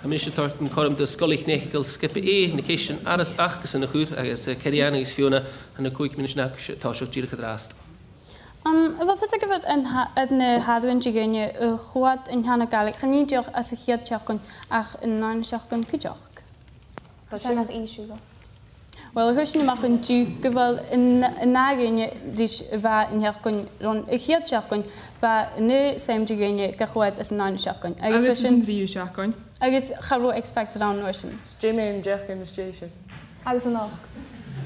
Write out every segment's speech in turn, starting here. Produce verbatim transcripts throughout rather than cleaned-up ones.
Tha mise a' toirt an cothrom do Sgoil Eacnamaich Sgioba A na ceistean air a bheil aca-san a chur agus, eh, Kerry-Ann agus Fiona, tha na còig mionaidean aca-san a' tòiseachadh dìreach an-dràsta. Um, a bheil fios agaibh an t-, air na h-àireamhan de dhaoine a choimhead an t-seanail Ghàidhlig, chan e dìreach anns a' chiad sheachdain ach anns an dàrna seachdain cuideachd? Tha sin nach easy, though. Well, thuirt sinn a-mach an-diugh gu bheil an, an ath dhaoine ris a bha an t-seachdain ron a' chiad sheachdain, bha an aon seòrsa de dhaoine ga choimhead anns an dàrna seachdain. Agus bha sin an treas seachdain. Agus cha robh X Factor ann an uair sin. 'S e Jamie an t-seachdain às dèidh sin. Agus a-nochd.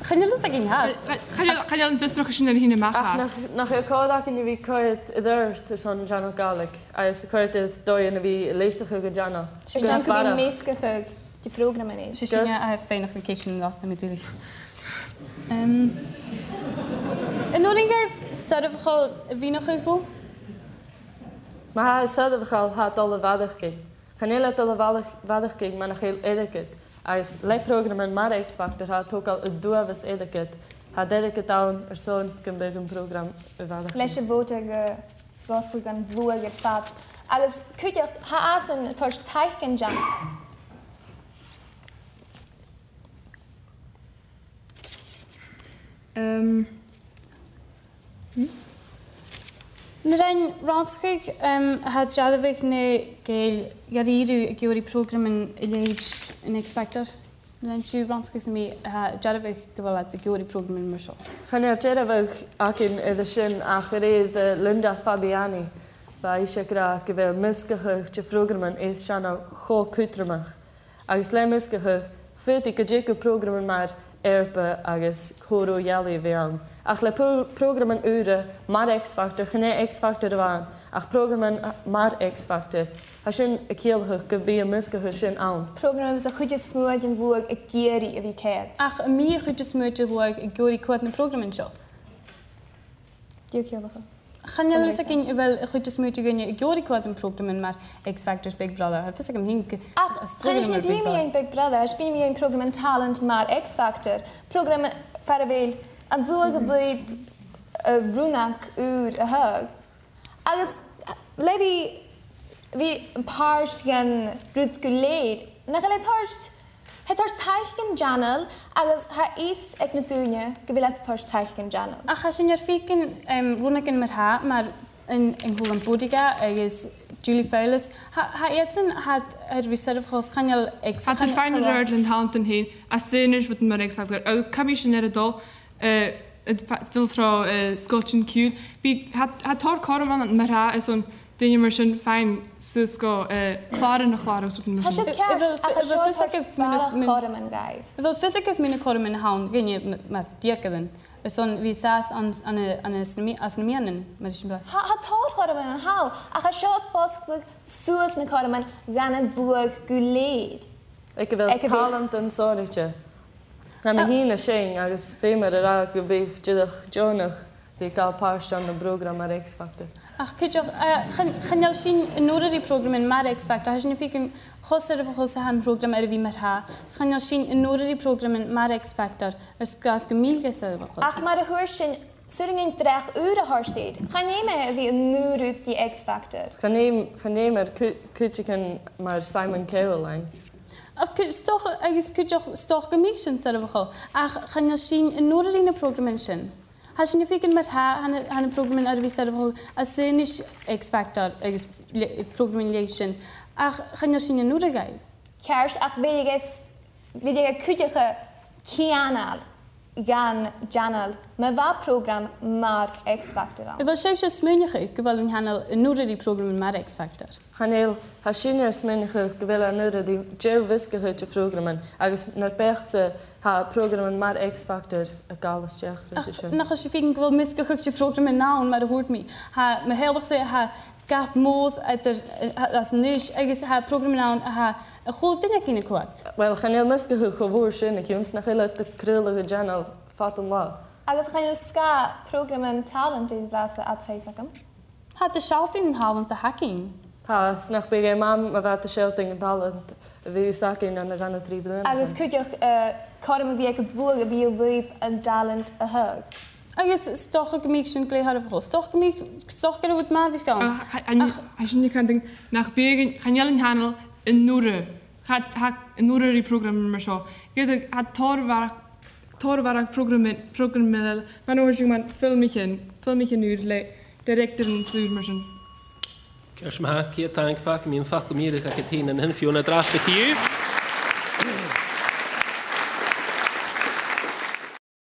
Chan eil fhios againn fhathast. Cha, cha, chan eil, chan eil an fiosrachadh sin air a thighinn a-mach fhathast. Ach nach, nach e còir againn a bhith coimhead air adhart airson an t-seanail Ghàidhlig, agus coimhead air dòighean a bhith leasachadh an t-seanail. 'S e sin gu bhith measgachadh de phrògraman. 'S e sin a tha faighneachd na ceistean an-dràsta, tha mi duilich. Um, an urrainn dhuibh soirbheachail a mhìneachadh dhomh? Ma tha e soirbheachail, tha e a' dol a bharrachd. Chan eil e a' dol a bharrachd, bharrachd mar nach eil airgead. Agus le prògraman mar X Factor, tha e a' togail an t-uabhas airgid. Tha an t-airgead ann airson gum bi am prògram a' bharrachd. Leis a' bhòt a' fosgladh an t-sluagh air fad. Agus cuideachd, tha iadsan a' toirt taic dhan t-seanail. Um, hmm? Nuair a rinn rannsachadh, um, a tha dearbhadh na Gàidheil dha-rìribh ag iarraidh prògraman a leithid an X Factor. An rinn sibh rannsachadh sam bith a tha dearbhadh gu bheil iad ag iarraidh prògraman mar seo? Chan eil dearbhadh againn air sin ach a rèir, eh, Linda Fabiani, bha ise ag ràdh gu bheil measgachadh de phrògraman air seanail cho cudromach. Agus le measgachadh, faodaidh gu dearbh prògraman mar Earba agus Cò Ro Gheallaidh a bhith ann. Ach le pro-, prògraman ùra mar X Factor, chan e X Factor a-mhàin, ach prògraman mar X Factor, tha sin a' ciallachadh gum bi am measgachadh sin ann. Prògraman a bhios a' chuid as motha den t-sluagh ag iarraidh a bhith a' coimhead. Ach am bi a' chuid as motha den t-sluagh ag iarraidh coimhead nam prògraman seo? Dè tha thu a' ciallachadh? Chan eil fhios againn a bheil a' chuid as motha de dhaoine ag iarraidh coimhead nam prògraman mar X Factor, Big Brother. Tha fios agam fhìn gu... Ach chan eil fhios agam am bi mi ann Big Brother, is bidh mi ann prògraman talent mar X Factor, prògram far a bheil an t-sluagh a' dol a rùnag ùr a thaghadh. Agus le bhith, bhith pàirt dhen rud gu lèir, nach eil e a' toirt, tha e a' toirt taic dhan t-seanail, agus tha fhios aig na daoine gu bheil iad a' toirt taic dhan t-seanail. Ach tha sinn air faicinn, em, rionnagan mar-thà, mar an, an t-Sùil Bòidhche agus Julie Fowlis. Tha, tha iadsan, tha iad air a bhith soirbheachail, chan eil X... Tha iad a' faighinn air adhart làn thalent fhèin, às aonais bhon mar X Factor, agus cò bhios sin air a dhol, eh, a' fa-, dol tro, eh, sgoiltean-ciùil. Bidh, tha, tha tòrr chothroman mar-thà airson daoine mar sin faighinn suas gu, eh, clàran a chlàradh, suas mar sin. Tha sin ceart, ach a bheil, a bheil fios agaibh mu na, mu na chothroman dhaibh? A bheil fios agaibh mu na cothroman a th' ann dhuinne m-, mas deidhinn, airson a bhith sàs ann, ann an, ann an, anns na mì-, anns na meadhanan, mar sin bha? Tha, tha tòrr chothroman ann, ach tha seo a' fosgladh suas na cothroman dhan an t-sluagh gu lèir. Aig a bheil... Aig a bheil talentan sònraichte. Tha mi fhìn a' seinn agus feumar a ràdh gum biodh dìreach deònach a bhith a' gabhail pàirt ann am prògram mar X Factor. Ach cuideachd, eh, chan, chan eil sinn an urra ri prògraman mar X Factor, tha sinn a' faicinn cho soirbheachail 's a tha am prògram air a bhith mar-thà, is chan eil sinn an urra ri prògraman mar X Factor, air sgàth gu mìlidh soirbheachail. Ach mar a thuirt sinn, 's urrainn dhuinn dreach ùr a thoirt air. Chan fheum e a bhith an aon rud ri X Factor. Chan fheum, chan fheum air cu-, cuideigin mar Simon Cowell fhaighinn. Ach cu-, 's dòcha, agus cuideachd, 's dòcha gum biodh sin soirbheachail, ach chan eil sinn an urra ri na prògraman sin. Tha sinn a' faicinn mar-thà, tha na, tha na prògraman air a bhith soirbheachail às aonais X Factor agus le-, prògraman leis sin, ach chan eil sinn an urra dhaibh. Ceart, ach bhiodh e s-, bhiodh e a' cuideachadh cianail dhan t-seanail ma bha prògram mar X Factor ann. A bheil sibhse a' smaoineachadh gu bheil an t-seanail an urra ri prògraman mar X Factor? Chan eil, tha sinne a' smaoineachadh gu bheil e an urra ri deagh mheasgachadh de phrògraman, agus nar beachd-sa tha prògraman mar X Factor a' gabhail a-steach leis a sin. Ach nach eil sibh a' faicinn gu bheil measgachadh de phrògraman ann, mar a thuirt mi? Tha, mo theaghlach-sa, tha gap mòr eadar, eh, às aonais, agus tha prògraman ann a tha a h-uile duine a' coimhead. Well, chan eil measgachadh cho mòr sin a chionn 's nach eil iad a' craoladh an t-seanail fad an latha. Agus chan eil sgath prògraman talent an-dràsta fhad 's as agam. Tha iad a' sealltainn an talent a th' againn. Tha, 's nach biodh e math ma bha iad a' sealltainn an talent a bhios againn ann an dà no trì bliadhna. Agus cuideachd, eh, cothrom a bhith aig an t-sluagh a bhith a' lùib an talent a thaghadh. Agus 's dòcha gum biodh sin glè shoirbheachail. 'S dòcha gum biodh, 's dòcha gur e rud math a bhiodh ann. Ach, ach, ach, ach sin a' cantainn, nach biodh, chan eil an t-seanail an urra Tha, tha an urra ri prògram mar seo. Ged a tha tòrr a bharrachd, tòrr a bharrachd prògraman, prògraman eile, mar a thuirt sinn, filmichean, filmichean ùra le director is ùidh mar sin. Ceart ma-thà, ceud taing, fàg mi am facal mìorbhaileach agad fhèin an sin, Fiona, an-dràsta co-dhiù.